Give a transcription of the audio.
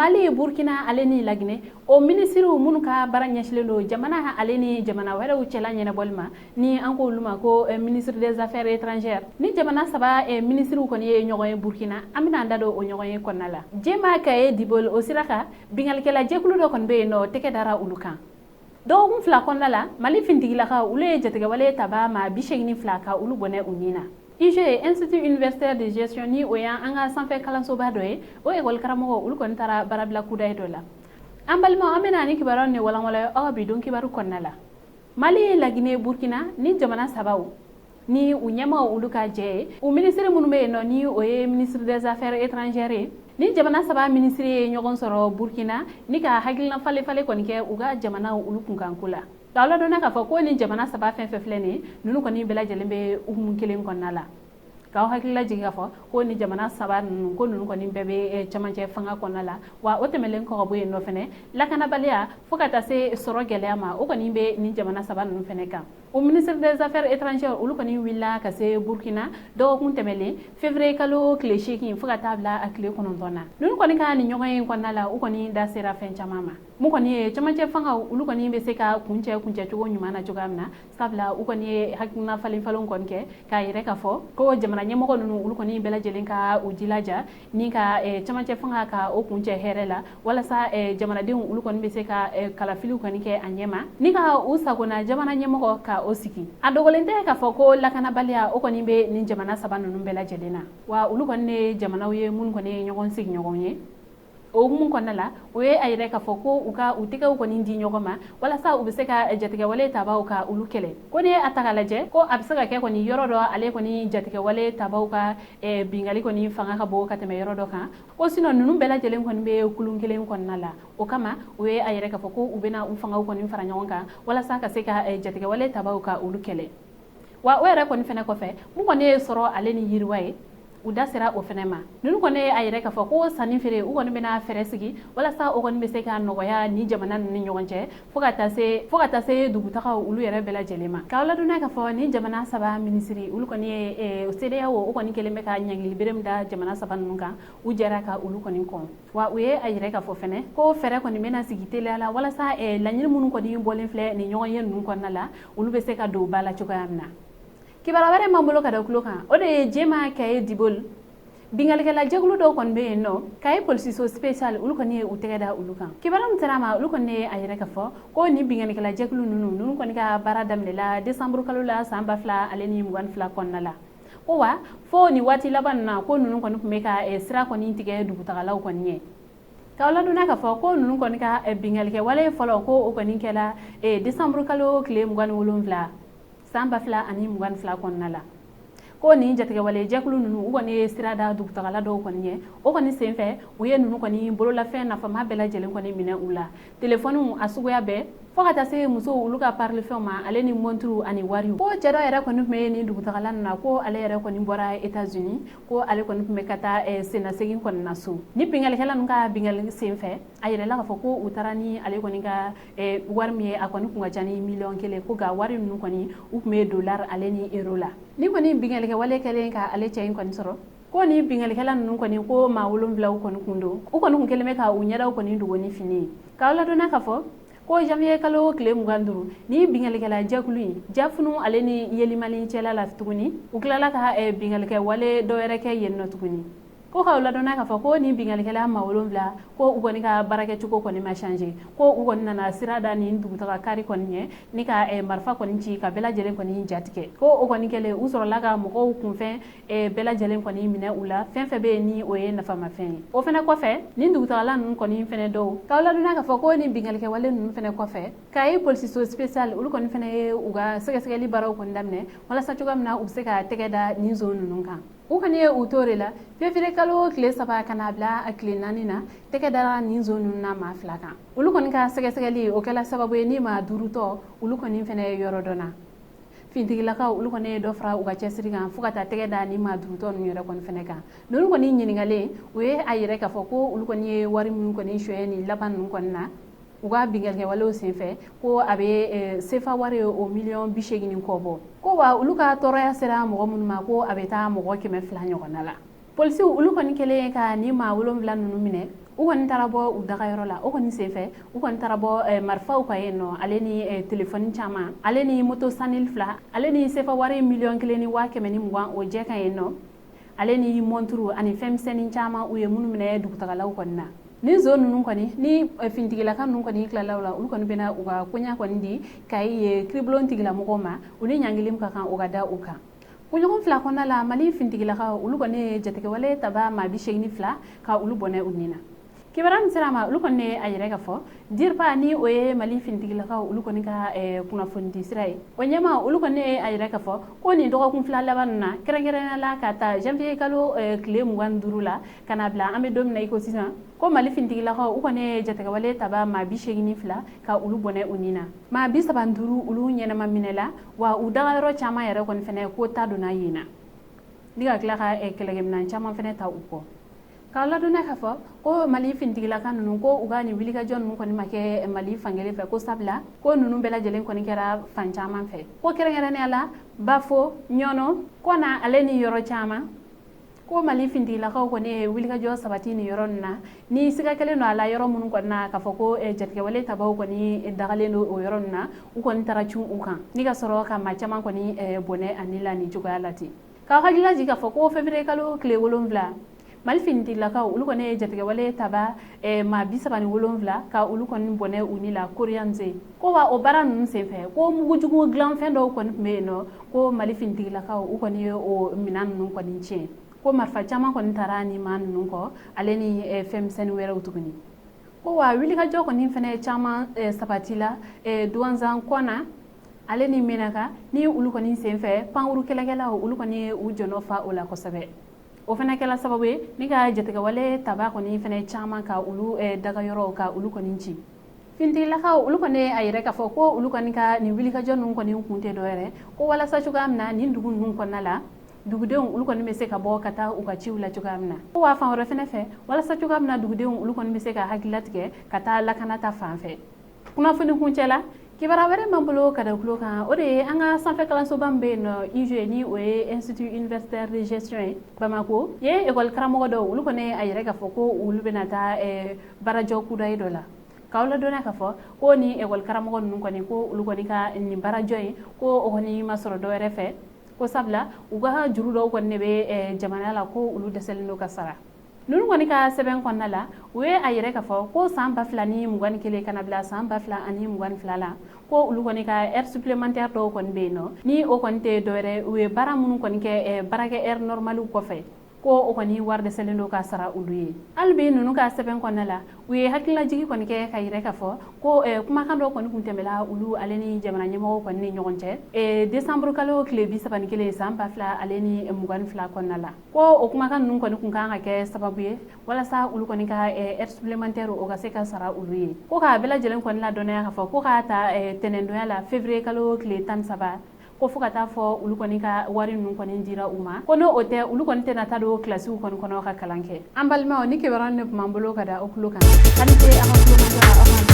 Mali, Burkina ale ni Laginɛ, o minisiriw minnu ka baara ɲɛsilen don jamana ale ni jamana wɛrɛw cɛla ɲɛnabɔli ma, ni an ko olu ma ko ministre des Affaires étrangères, ni jamana saba minisiriw kɔni ye ɲɔgɔn ye Burkina, an bɛna an da don o ɲɔgɔn ye kɔnɔna la. Jema Kaye Dibol, o sira kan, bingalikɛla jɛkulu dɔ kɔni bɛ yen nɔ, tɛgɛ dara olu kan. Dɔgɔkun 2 kɔnɔna la, Mali fintigilakaw olu ye jatigɛwale taba maa 82 ka olu bɔnɛ u nin na. IUG, Institut universitaire de gestion, ni o y'an ka sanfɛ kalansoba dɔ ye, o ekɔli karamɔgɔ olu kɔni taara baarabila kudayi dɔ la. An balimaw, an bɛna ni kibaruyaw ni walanwalan aw bi don kibaru kɔnɔna la. Mali, Laginɛ, Burkina, ni jamana sabaw ni u ɲɛmaw olu ka jɛ ye, u minisiri minnu bɛ yen nɔ, ni o ye ministre des Affaires étrangères ye, ni jamana saba minisiri ye ɲɔgɔn sɔrɔ Burkina ni ka hakilina falen falen kɔni kɛ u ka jamanaw olu kunkanko la. K'aw ladɔnna k'a fɔ ko ni jamana saba fɛn fɛn filɛ nin ye, ninnu kɔni bɛɛ lajɛlen bɛ hukumu kelen kɔnɔna la. K'aw hakilila jigin k'a fɔ ko ni jamana saba ninnu, ko ninnu kɔni bɛɛ bɛ camancɛ fanga kɔnɔna la. Wa o tɛmɛlen kɔ ka bɔ yen nɔ fɛnɛ, lakanabaliya fo ka taa se sɔrɔ gɛlɛya ma, o kɔni bɛ nin jamana saba ninnu fɛnɛ kan. O ministre des Affaires étrangères olu kɔni wulila ka se Burkina dɔgɔkun tɛmɛlen, février kalo tile 8 fo ka taa bila a tile 9 na. Ninnu kɔni ka nin ɲɔgɔn ye kɔnɔna la, u kɔni da sera fɛn caman ma. Mun kɔni ye camancɛ fangaw olu kɔni bɛ se ka kuncɛ kuncɛcogo ɲuman na cogoya min na, sabula u kɔni ye hakilina falen falenw kɔni kɛ k'a yɛrɛ k'a fɔ ko jamana ɲɛmɔgɔ ninnu olu kɔni bɛɛ lajɛlen ka u jilaja ni ka camancɛ fanga ka o kuncɛ hɛrɛ la, walasa jamanadenw olu kɔni bɛ se ka kalafiliw kɔni kɛ a ɲɛma ni ka u sagona jamana ɲɛmɔgɔ ka o sigi. A dogolen tɛ k'a fɔ ko lakanabaliya o kɔni bɛ nin jamana saba ninnu bɛɛ lajɛlen na. Wa olu kɔni ye jamanaw ye minnu kɔni ye ɲɔgɔn sigiɲɔgɔn ye. O hukumu kɔnɔna la, o ye a yɛrɛ k'a fɔ ko u ka u tɛgɛw kɔni di ɲɔgɔn ma walasa u bɛ se ka jatigɛwale tabaw ka olu kɛlɛ. Ko n'i ye a ta k'a lajɛ, ko a bɛ se ka kɛ kɔni yɔrɔ dɔ ale kɔni jatigɛwale tabaw ka bingali kɔni fanga ka bon ka tɛmɛ yɔrɔ dɔ kan, ko sinon ninnu bɛɛ lajɛlen kɔni bɛ kulun kelen kɔnɔna la. O kama, u ye a yɛrɛ k'a fɔ ko u bɛna u fangaw kɔni fara ɲɔgɔn kan walasa ka se ka jatigɛwale tabaw ka olu kɛlɛ. Wa o yɛrɛ kɔni fɛnɛ kɔfɛ, mun kɔni ye sɔrɔ ale ni yiriwa ye, u da sera o fɛnɛ ma. Ninnu kɔni ye a yɛrɛ k'a fɔ ko sanni feere, u kɔni bɛna fɛɛrɛ sigi walasa o kɔni bɛ se ka nɔgɔya ni jamana ninnu ni ɲɔgɔn cɛ, fo ka taa se dugutagaw olu yɛrɛ bɛɛ lajɛlen ma. K'aw ladɔnniya k'a fɔ ni jamana saba minisiri olu kɔni ye CEDEAO, o kɔni kɛlen bɛ ka ɲangili bere min da jamana saba ninnu kan, u jɛra ka olu kɔni kɔn. Wa u ye a yɛrɛ k'a fɔ fɛnɛ ko fɛɛrɛ kɔni bɛna sigi teliya la walasa laɲini minnu kɔni bɔlen filɛ nin ɲɔgɔn ye ninnu kɔnɔna la, olu bɛ se ka don ba la cogoya min na. Kibaruya wɛrɛ m'an bolo ka da tulo kan, o de ye Jema Kaye Dibol, bingalikɛla jɛkulu dɔw kɔni bɛ yen nɔ, Kaye polisiso spécial, olu kɔni ye u tɛgɛ da olu kan. Kibaruya min sera a ma, olu kɔni ye a yɛrɛ ka fɔ ko nin bingalikɛla jɛkulu ninnu kɔni ka baara daminɛla décembre kalo la san 2022 kɔnɔna la. Ko wa fo nin waati laban ninnu na, ko ninnu kɔni tun bɛ ka sira kɔni tigɛ dugutagalaw kɔni ɲɛ. K'aw ladɔnniya k'a fɔ ko ninnu kɔni ka bingalikɛ wale fɔlɔ, ko o kɔni kɛla décembre kalo tile 27 san 2022 kɔnɔna la. Ko nin jatigɛwale jɛkulu ninnu, u kɔni ye sira da dugutagala dɔw kɔni ɲɛ. O kɔni senfɛ, u ye ninnu kɔni bololafɛn nafama bɛɛ lajɛlen kɔni minɛ u la, telefɔniw a suguya bɛɛ, fo ka taa se musow olu ka parlifɛnw ma, ale ni monturu ani wariw. Ko cɛ dɔ yɛrɛ kɔni tun bɛ nin dugutagala ninnu na, ko ale yɛrɛ kɔni bɔra États-Unis, ko ale kɔni tun bɛ ka taa sennasegin kɔni na so. Ni bingalikɛla ninnu ka bingali senfɛ, a yɛrɛla k'a fɔ ko u taara ni ale kɔni ka wari min ye, a kɔni kun ka ca ni miliyɔn 1. Ko nka wari ninnu kɔni, u tun bɛ dollar ale ni euro la. Ni kɔni bingalikɛ wale kɛlen ka ale cɛ in kɔni sɔrɔ, ko ni bingalikɛla ninnu kɔni, ko maa wolonwulaw kɔni kun don. U kɔni kun kɛlen bɛ ka u ɲɛdaw kɔni dogo ni fini ye. K'aw ladɔnniya k'a fɔ ko janvier kalo tile 25, ni bingalikɛla jɛkulu in Jafunu ale ni Yelimani cɛla la tuguni, u tilala ka bingalikɛ wale dɔ wɛrɛ kɛ yen nɔ tuguni. Ko k'aw ladɔnniya k'a fɔ ko ni bingalikɛla maa wolonwula, ko u kɔni ka baarakɛcogo kɔni ma changer, ko u kɔni nana sira da nin dugutaga kari kɔni ɲɛ ni ka marifa kɔni ci ka bɛɛ lajɛlen kɔni jatigɛ. Ko o kɔni kɛlen, u sɔrɔla ka mɔgɔw kunfɛn bɛɛ lajɛlen kɔni minɛ u la, fɛn fɛn bɛ yen ni o ye nafamafɛn ye. O fɛnɛ kɔfɛ, nin dugutagala ninnu kɔni fɛnɛ dɔw, k'aw ladɔnniya k'a fɔ ko nin bingalikɛwale ninnu fɛnɛ kɔfɛ, Kaye polisiso spécial olu kɔni fɛnɛ ye u ka sɛgɛsɛgɛli baaraw kɔni daminɛ walasa cogoya min na u bɛ se ka tɛgɛ da nin zon ninnu kan. U kɔni ye u to de la, février kalo tile 3 ka n'a bila a tile 4 na, tɛgɛ dara nin zon ninnu na maa fila kan. Olu kɔni ka sɛgɛsɛgɛli, o kɛla sababu ye ni maa duuru tɔ olu kɔni fɛnɛ ye yɔrɔ dɔn na. Fintigilakaw olu kɔni ye dɔ fara u ka cɛsiri kan fo ka taa tɛgɛ da ni maa duuru tɔ ninnu yɛrɛ kɔni fɛnɛ kan. Ninnu kɔni ɲininkalen, u ye a yɛrɛ k'a fɔ ko olu kɔni ye wari minnu kɔni sonyɛ nin laban ninnu kɔni na u ka bingalikɛwalew senfɛ, ko a bɛ sefa wari ye o miliyɔn 80 ni kɔ bɔ. Ko wa olu ka tɔɔrɔya sera mɔgɔ minnu ma, ko a bɛ taa mɔgɔ 200 ɲɔgɔnna la. Polisiw olu kɔni kɛlen ka nin maa wolonwula ninnu minɛ, U kɔni taara bɔ u dagayɔrɔ la. O kɔni senfɛ, u kɔni taara bɔ marifaw kan yen nɔ, ale ni telefɔni caman, ale ni moto sanil 2, ale ni sefa wari 1,120,000 o jɛ kan yen nɔ, ale ni mɔnturu ani fɛnmisɛnnin caman u ye minnu minɛ dugutagalaw kɔni na. Ni zon ninnu kɔni ni finitigilaka ninnu kɔni tilalaw la, olu kɔni bɛna u ka koɲa kɔni di Kayi ye kiribulon tigilamɔgɔw ma. U ni ɲangili ka kan, o ka da u kan. Kunɲɔgɔn 2 kɔnɔna la, Mali finitigilakaw olu kɔni ye jatigɛwale taba maa 82 ka olu bɔnɛ u ni na. Kibaruya min sera a ma, olu kɔni ye a yɛrɛ ka fɔ DIRPA, ni o ye Mali finitigilakaw olu kɔni ka kunnafonidi sira ye, o ɲɛma olu kɔni ye a yɛrɛ ka fɔ ko nin dɔgɔkun 2 laban ninnu na, kɛrɛnkɛrɛnnenya la ka ta janvier kalo tile 25 la ka na bila an bɛ don min na i ko sisan, ko Mali finitigilakaw u kɔni ye jatigɛwale taba maa 82 ka olu bɔnɛ u ni na. Maa 35 olu ɲɛnama minɛla, wa u dagayɔrɔ caman yɛrɛ kɔni fɛnɛ ko ta donna yen na, ni ka tila ka kɛlɛkɛminɛn caman fɛnɛ ta u kɔ. K'a ladɔnniya k'a fɔ ko Mali finitigilaka ninnu, ko u ka nin wulikajɔ ninnu kɔni ma kɛ Mali fankelen fɛ, ko sabula ko ninnu bɛɛ lajɛlen kɔni kɛra fan caman fɛ, ko kɛrɛnkɛrɛnnenya la Bafo, Ɲɔnɔ, Kɔna, ale ni yɔrɔ caman, ko Mali finitigilakaw kɔni ye wulikajɔ sabati nin yɔrɔ ninnu na. Ni siga kɛlen don a la yɔrɔ minnu kɔni na k'a fɔ ko jatigɛwale tabaw kɔni dagalen don o yɔrɔ ninnu na, u kɔni taara cun u kan ni ka sɔrɔ ka maa caman kɔni bɔnɛ a ni la nin cogoya la ten. K'aw hakilila jigin k'a fɔ ko février kalo tile 7, Mali finitigilakaw olu kɔni ye jatigɛwale taba maa 37 ka olu kɔni bɔnɛ u ni la Koriyanze. Ko wa o baara ninnu senfɛ, ko mugujugu dilanfɛn dɔw kɔni tun bɛ yen nɔ, ko Mali finitigilakaw u kɔni ye o minɛn ninnu kɔni tiɲɛ, ko marifa caman kɔni taara ni maa ninnu kɔ, ale ni fɛnmisɛnnin wɛrɛw tuguni. Ko wa wulikajɔ kɔni fɛnɛ caman sabatila Duwanzan, Kɔna, ale ni Menaka. Ni olu kɔni senfɛ, pankuru kɛlɛkɛlaw olu kɔni ye u jɔnɔ fa o la kosɛbɛ. O fana kɛla sababu ye ni ka jatigɛwale taba kɔni fɛnɛ caman ka olu dagayɔrɔw ka olu kɔni ci. Finitigilakaw olu kɔni a yɛrɛ k'a fɔ ko olu kɔni ka nin wulikajɔ ninnu kɔni kun tɛ dɔwɛrɛ ko walasa cogoya min na nin dugu ninnu kɔnɔna la, dugudenw olu kɔni bɛ se ka bɔ ka taa u ka ciw la cogoya min na. Ko wa fan wɛrɛ fɛnɛ fɛ, walasa cogoya min na dugudenw olu kɔni bɛ se ka hakililatigɛ ka taa lakana ta fan fɛ. Kunnafoni kuncɛ la, kibaruya wɛrɛ m'an bolo ka da tulo kan, o de ye an ka sanfɛ kalansoba min bɛ yen nɔ, IUG, ni o ye Institut universitaire de gestion ye Bamako ye, ekɔli karamɔgɔ dɔw olu kɔni a yɛrɛ k'a fɔ ko olu bɛna taa baarajɔ kudayi dɔ la. K'aw ladɔnniya k'a fɔ ko ni ekɔli karamɔgɔ ninnu kɔni, ko olu kɔni ka nin baarajɔ in, ko o kɔni ma sɔrɔ dɔwɛrɛ fɛ, ko sabula u ka juru dɔw kɔni de bɛ jamana la, ko olu dɛsɛlen don ka sara. Ninnu kɔni ka sɛbɛn kɔnɔna la, u ye a yɛrɛ k'a fɔ ko san 2021 ka na bila san 2022 la, ko olu kɔni ka heure supplémentaire dɔw kɔni bɛ yen nɔ, ni o kɔni tɛ dɔwɛrɛ, u ye baara minnu kɔni kɛ baarakɛ heure normale kɔfɛ, ko o kɔni wari dɛsɛlen don ka sara olu ye. Hali bi ninnu ka sɛbɛn kɔnɔna la, u ye hakililajigi kɔni kɛ ka yɛrɛ k'a fɔ ko kumakan dɔw kɔni kun tɛmɛla olu ale ni jamana ɲɛmɔgɔw kɔni ni ɲɔgɔn cɛ décembre kalo tile 31 san 2022 kɔnɔna la, ko o kumakan ninnu kɔni kun kan ka kɛ sababu ye walasa olu kɔni ka heure supplémentaire o ka se ka sara olu ye. Ko k'a bɛɛ lajɛlen kɔni ladɔnniya k'a fɔ ko k'a ta tɛnɛndonya la, février kalo tile 13, ko fo ka taa fɔ olu kɔni ka wari ninnu kɔni dira u ma, ko n'o o tɛ, olu kɔni tɛna taa don kilasiw kɔni kɔnɔ ka kalan kɛ. An balimaw, ni kibaruya ne tun b'an bolo ka da o tulo kan. Hali tɛ a ka tulomajɔ la, aw k'an